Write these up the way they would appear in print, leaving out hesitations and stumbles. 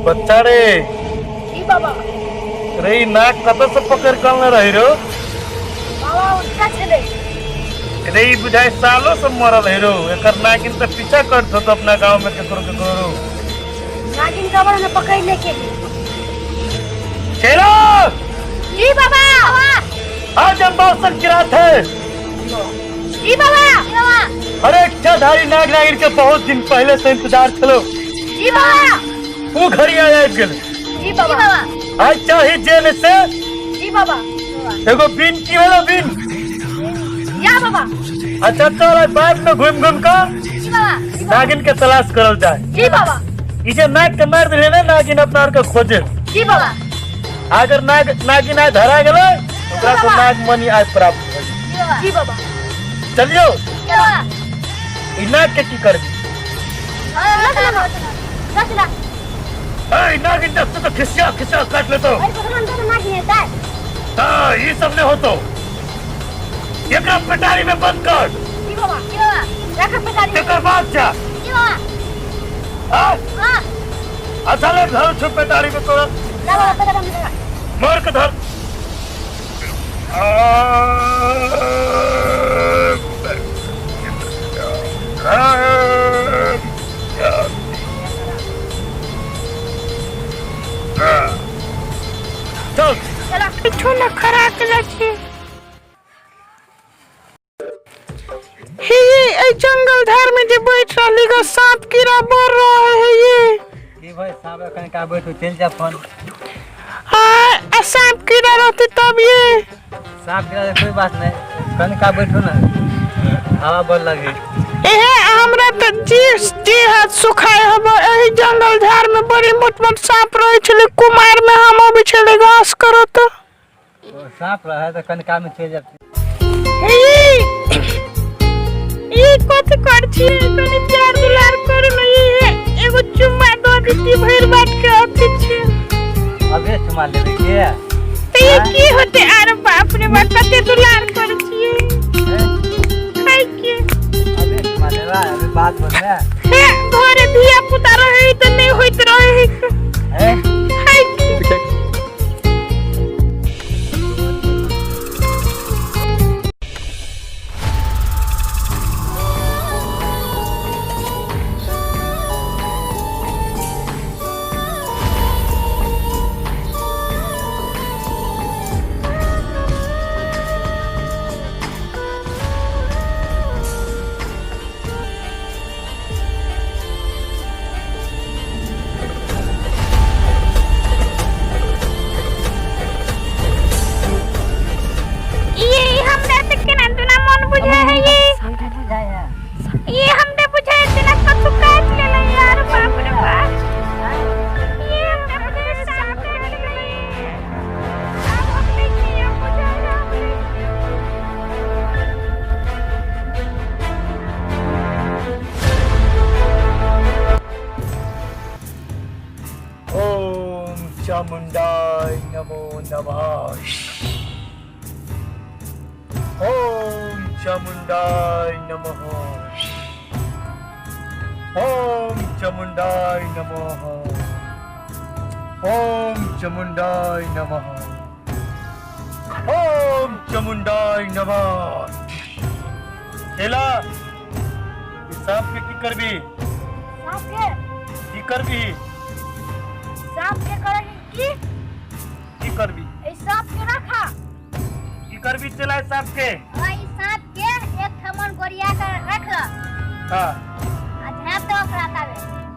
बच्चा रे। जी बाबा। रे ई नाक कतऽ से पकड़ के अनले रही रो? बाबा उनका छलै। रे ई बुझाइ सालो से मरल है रो, एकर नागिन तऽ पीछा करत होतो अपना गांव में केकरो केकरो। नागिन कबर में पकड़ लेके। चलो। जी बाबा। आज हम मौसम की रात है। जी बाबा। अरे इच्छाधारी नाग नागिन के बहुत दिन पहले से इंतजार छलो। जी बाबा। ऊ घड़ी आबि गेल। जी बाबा। आज चाही जेल से। जी बाबा। एगो बिन की भेलो बिन? या बाबा। अच्छा चल आज बाद में घूम घूम का जी बाबा नागिन के तलाश करल जाए। जी बाबा। ई जे नाग के मार दिले ना नागिन अपना और के खोजे। जी बाबा। अगर नाग नागिन आय धरा गेलै ओकरा से नाग मणि आय प्राप्त हो। जी बाबा। चलियो। ई नाग के की करबी? ए नागिन देखते तो खिसिया खिसिया काट लेतो। हाँ ई सब नहीं होतो, एकरा पेटारी में बंद कर। एकर बाद जा। हाँ अच्छा ले धर छो पेटारी में तोरा मार के धर। चल। किछु न खराक जाइ छी। हे ये एहि जंगल झाड़ में जे बैठ रहली ग सांप कीड़ा बढ़ रहे है ये। की भाई सांप एखन का बैठू चलि जा फोन। आ आ सांप कीड़ा रहते तब ये। सांप कीड़ा के कोई बात नहीं, कनिका बैठू ना, हवा बड़ लगे। एहे हमरा तऽ जी जी हाथ सुखाय हब। एहि जंगल झाड़ में बड़ी मोट मोट सांप रहे छलै, कुमार में हम अबै छलै घास करऽ तऽ। ओ सांप रहे तऽ कनिका में चलि जाब। हे ई कथी कर छी? कनि प्यार दुलार करू ने, ई एगो चुम्मा दऽ देती भरि बाट के अथी छी। अबे चुम्मा लेबै के? तऽ ई की होतै? आर बाप रे बाप, कते दुलार कर छियै। खाइ के अबे चुम्मा लेबै, अबे बात बनबै। हे घरे धिया पुता रहे तऽ नहि होइत रहे। हे खाइ के। ये हमरा तऽ केना दुना मन बुझाय है ये। ये हमरा बुझाय जेना कथु काटि लेलै यार, बाप रे बाप। ये हमरा बुझाय सांप काटि लेलै। आब हम नहि जियब बुझाय है हमरा। ओम चामुंडाय नमो नमः। ओम चामुंडाय नमः। ओम चामुंडाय नमः। ओम चामुंडाय नमः। ओम चामुंडाय नमः। चेला, ई सांप के की करबी? सांप के की करबी? सांप के करबी की? की करबी? ए सांप के रखा। की करबी चेला सांप के? और ई सांप के एक ठमन गोरिया के रख ल। हाँ। आ झाप दो ओकरा ताबे।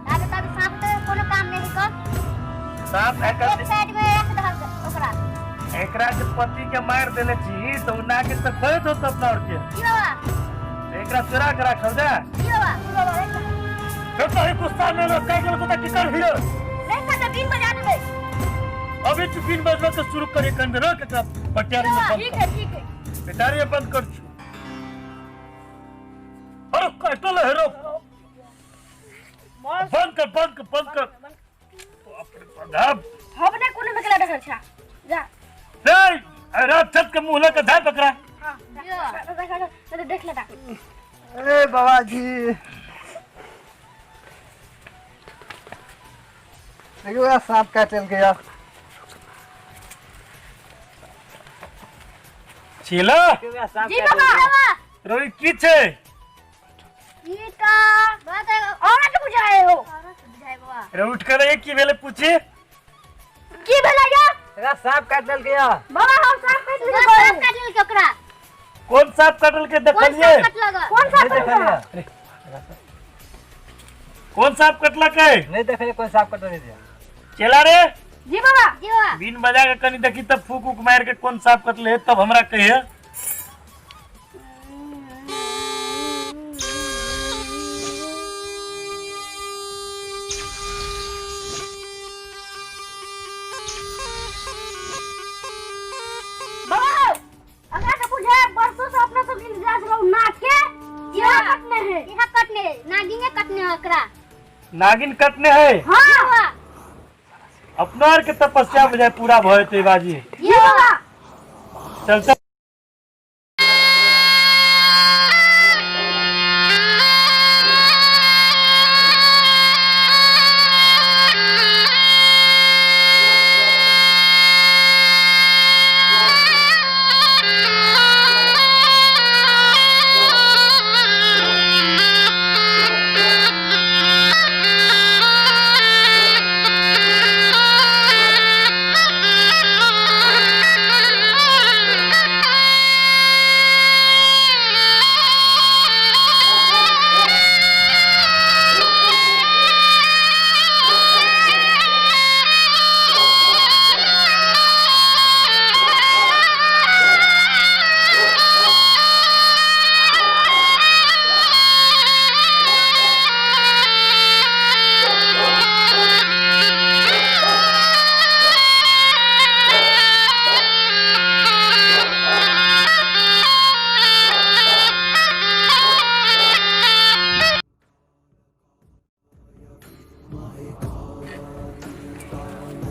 ताबे ताबे सांप के कोनो काम नहीं कर। सांप एकर एक साइड में रख दहल ओकरा। एकरा के पति के मार देले छी तो उ नागिन तऽ खोजत होत अपना और के। की बाबा? एकरा चुरा के राखल जा। की बाबा? की बाबा रख। फिर तो ही गुस्सा में लोग कह गेल तो की कर भिड़ो। नहीं तो बीन बजा देबै। अभी तू बीन बजबे तो शुरू करे कंद रोक एकरा पटियारी में बंद। ठीक है ठीक है। पेटारी में बंद कर छु। अरे काटल है रो। बंद कर बंद कर बंद कर। बाप रे बाप। हम नहीं कोनो में केला देखल छा। जा। ए अरे छत के मुंह लके धाय पकड़ा। हां। जा देख लेता। ए बाबाजी। देखियो यार सांप काटि लेलकै यार। चेला जी बाबा। रोई की छै? ई का बात औरत बुझाए हो, औरत बुझाए बाबा। रे उठ कर ये की भेलै पूछी? की भेलै यार? एकरा सांप काटि लेलकै यार। बाबा हम सांप काटि लेलकै, सांप काटि लेलकै ओकरा। कोन सांप काटलकै देखलियै? कोन सांप काटलकै? कोन सांप कटलकै? नहीं देखलियै कोन सांप कटलकै। चेला रे। जी बाबा। जी बाबा। बिन बजा के कनी देखी तब फूक उक मार के कोन सांप कटले तब हमरा कहिए। बाबा अगला के बुझे बरसों से अपना सब इंतजार रहो नाक के इहा कटने है, इहा कटने है, नागिने कटने है एकरा। नागिन कटने है? हां। अपना आर के तपस्या बुझाय पूरा भय ते बाजी। जी बाबा। चल चल।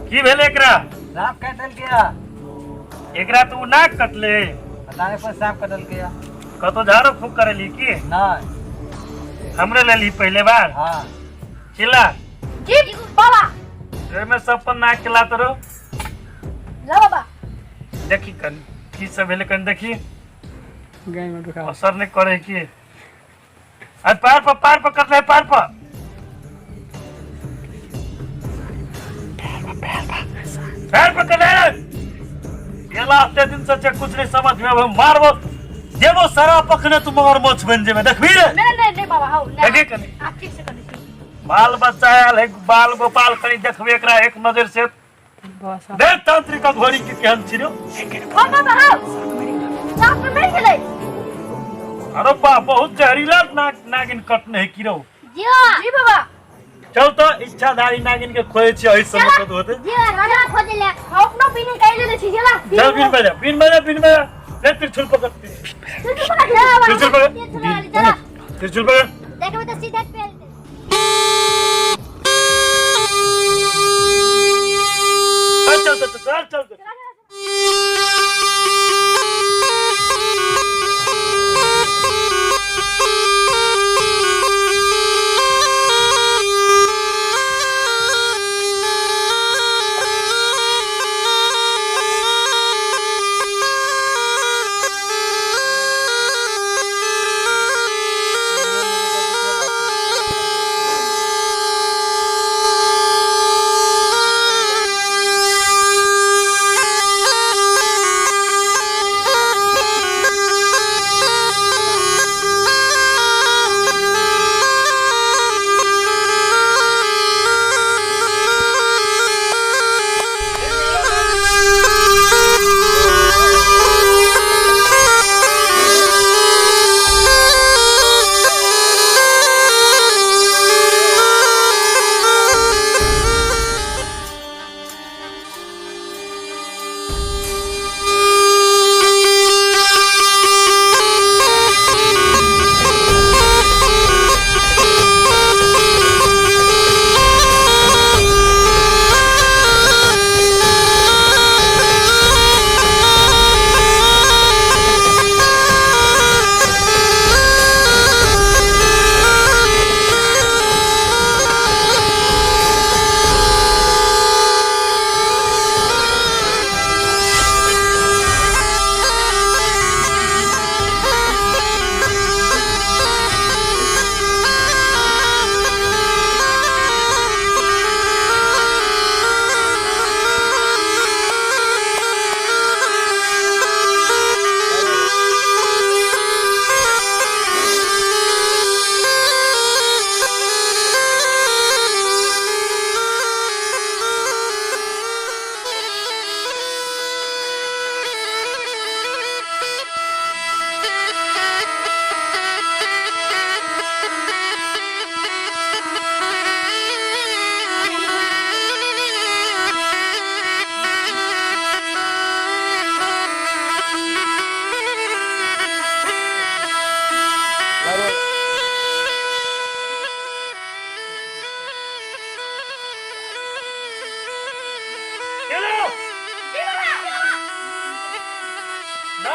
की भेलै एकरा? सांप काटि लेलकै या। एकरा तो नाक कटले। पता नहीं कोन सांप कटलकै या। कतो झाड़ो फूक करेली की? नहीं। हमरे लेली पहले बार। हां। चिल्ला। जी बाबा। एमे सब पर नाक के लात रहो। ला बाबा। देखी कन की सब भेलै कन देखी। गाय में दुखा असर नहीं करे की। अरे पैर पर, पैर पर कटले, पैर पर। पैर पर कटले। ये लास्ट दिन से कुछ नहीं समझ में अब मारबो देबो सारा पखने तू मगरमच्छ बन जेबे देखबी रे। नहीं नहीं नहीं बाबा how देखी कनी आ ठीक से कनी। बाल बच्चा आयल है बाल गोपाल कनी देखबे एकरा एक नजर से। देख तांत्रिक घोड़ी के केहन छी रे। हां बाबा how सांप मिल गेलै। अरे बा बहुत जहरीला नागिन कटने है की रो। जी जी बाबा। चल तो इच्छाधारी नागिन के खोजे छी एहि समय कत होते। जी राजा खोजे ले अपनो बिन निकाल ले छी जेला। चल बिन बजा, बिन बजा, बिन बजा। ले त्रिशूल पकड़, त्रिशूल पकड़, त्रिशूल पकड़। देखबे तो सीधा पेल दे। चल चल चल चल चल।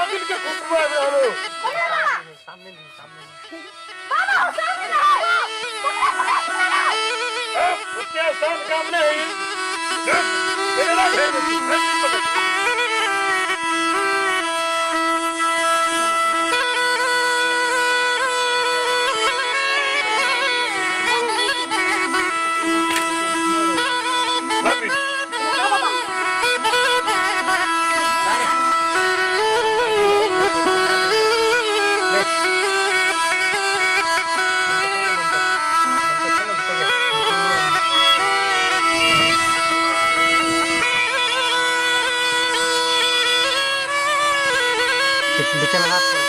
नागिन के खुशबू आबि रहल हो। सामने नहीं, सामने नहीं। बाबा हो सामने ना है। उतने आसान काम नहीं है। देख, मेरा घेर दे, पकड़। भाभी, बिछाना हाथ पर।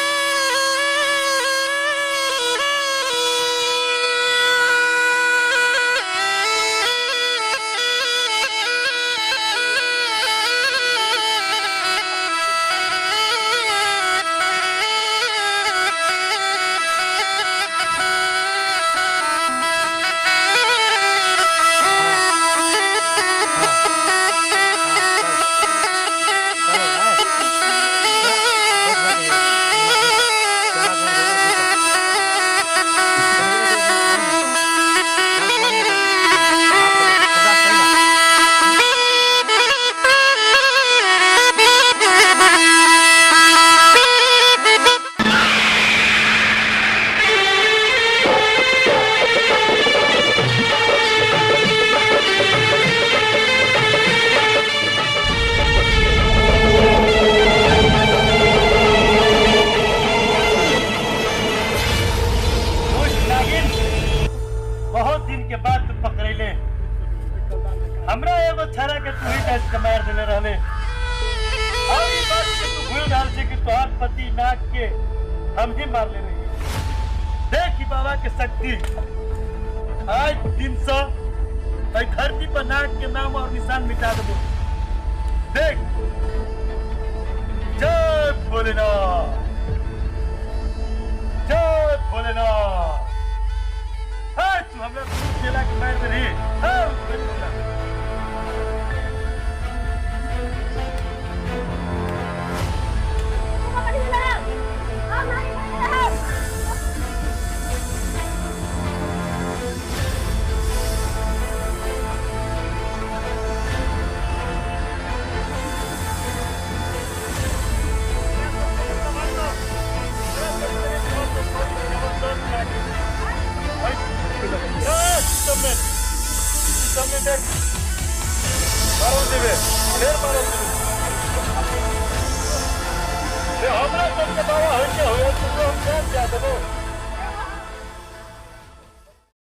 खुश नागिन, बहुत दिन के बाद तू पकड़ैले। हमरा एगो छड़ा के तू ही डस के मार देले रहले। और ई बात के तू भूल रहल छै कि तोहार पति नाग के हम ही मारले रहिए। देख ई बाबा के शक्ति, आज दिन से एहि धरती पर नाग के नाम और निशान मिटा देबो। देख, जय भोलेनाथ, जय भोलेनाथ। है तू हमरा खूब चेला के मार देली। है हमरा सबके बाबा होइ के होय, तू हम